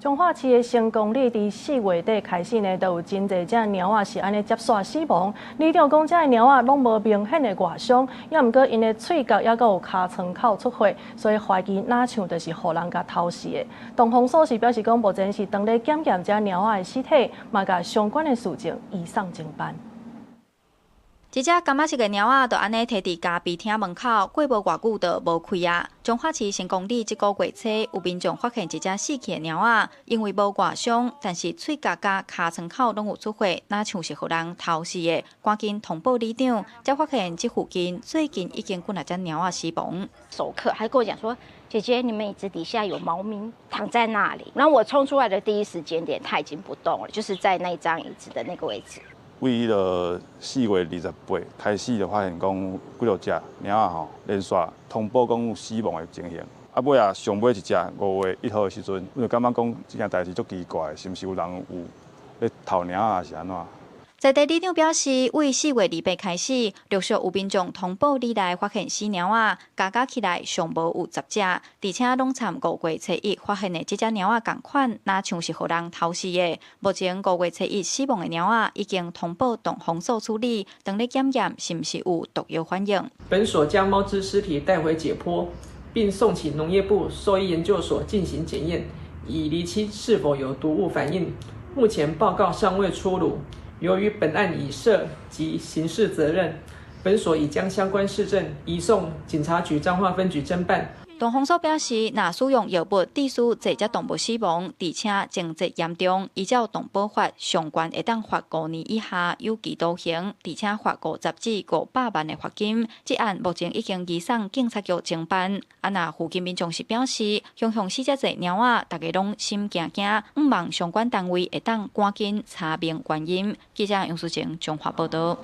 彰化市的成功里，佇4月底開始呢，就有真濟隻貓仔是按呢接紲死亡。里長講，這个貓仔攏無明顯的外傷，猶毋過𪜶的喙角猶閣有尻川口出血，所以懷疑若像就是予人共偷食的。動防所是表示講，目前是當咧檢驗這貓仔的屍體，嘛共相關的事證移送偵辦。一隻柑仔色的貓仔，就按呢提佇咖啡廳門口，過無偌久就無氣啊。彰化市成功里這個月初，有民眾發現一隻死去的貓仔，因為無外傷，但是喙角佮尻川口攏有出血，若像是予人偷食的。趕緊通報里長，才發現這附近最近已經幾若隻貓仔死亡。熟客還跟我講說：“姐姐，你們椅子底下有貓咪躺在那裡。”然後我衝出來的第一時間點，它已經不動了，就是在那張椅子的那個位置。為彼个4月28開始，就發現講幾落隻貓仔吼，連續通報講有死亡的情形。啊，尾仔上尾一隻5月1號的時陣，我就感覺講這件代誌足奇怪，是毋是有人有咧偷貓仔，還是按怎？在地里長表示，為4月28開始，陸續有民眾通報里內發現死貓仔，加加起來上無有10隻，而且攏參5月初一發現的這隻貓仔仝款，若像是予人偷食的。目前5月初一死亡的貓仔已經通報動防所處理，當咧檢驗是毋是有毒藥反應。本所將貓隻屍體帶回解剖，並送請農業部獸醫研究所進行檢驗，以釐清是否有毒物反應。目前報告尚未出爐。由於本案已涉及刑事責任，本所已將相關事證移送警察局彰化分局偵辦。動防所表示，若使用藥物致使這隻動物死亡，而且情節嚴重，依照動保法，上懸會當罰5年以下有期徒刑，而且罰50至500萬的罰金。這案目前已經移送警察局偵辦。啊，若附近民眾是表示，雄雄死遮濟貓仔，大家攏心驚驚，向望相關單位會當趕緊查明原因。記者楊淑靜彰化報導。